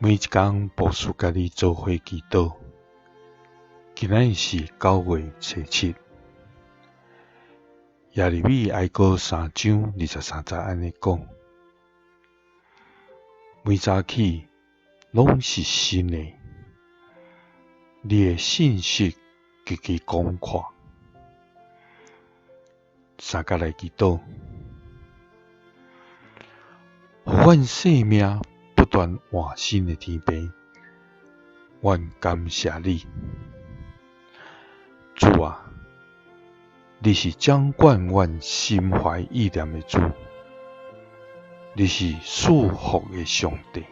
每一工牧師佮你做伙祈禱。今仔日是9月初7。耶利米哀歌三章二十三節按呢講：每早起攏是新的，你的信實極其廣闊。三佮來祈禱，予阮生命不斷換新的天父，阮感謝你，主啊，你是掌管阮心懷意念的主，你是賜福的上帝。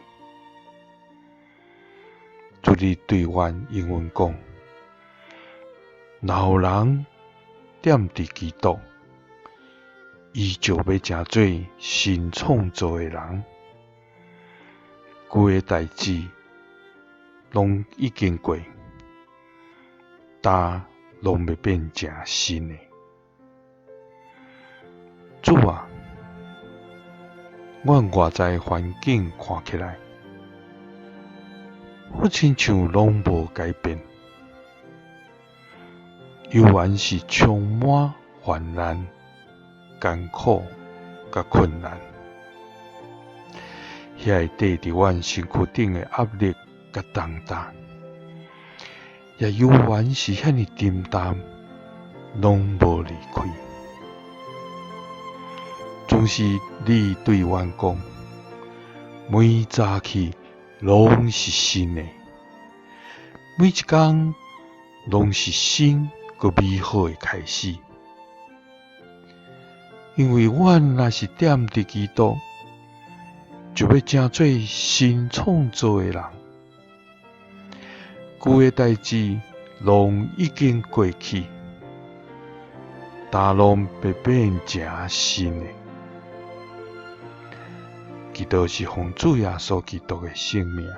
主，你對阮應允講，若有人踮佇基督，伊就欲成做新創造的人，舊的代誌攏已經過，焦攏欲變成新的。主啊，阮外在環境看起來，好親像攏無改變，猶原是充滿患難、艱苦佮困難，遐個綴佇阮身軀頂的壓力佮重擔，也猶原是遐爾沉重，攏無離開。總是你對阮講，每早起攏是新的，每一工攏是新閣美好的開始。因為阮若是踮佇基督，就欲成做新創造的人，舊的代誌攏已經過去，焦攏欲變成新的。祈禱是奉主耶穌基督的聖名，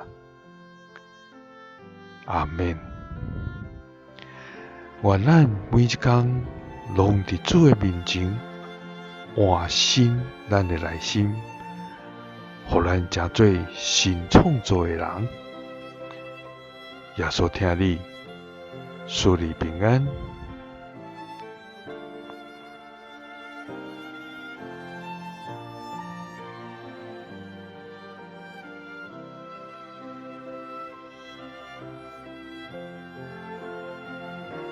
阿們。願咱每一工攏佇主的面前換新咱的內心，予咱成做新創造的人。耶穌疼你，賜你平安。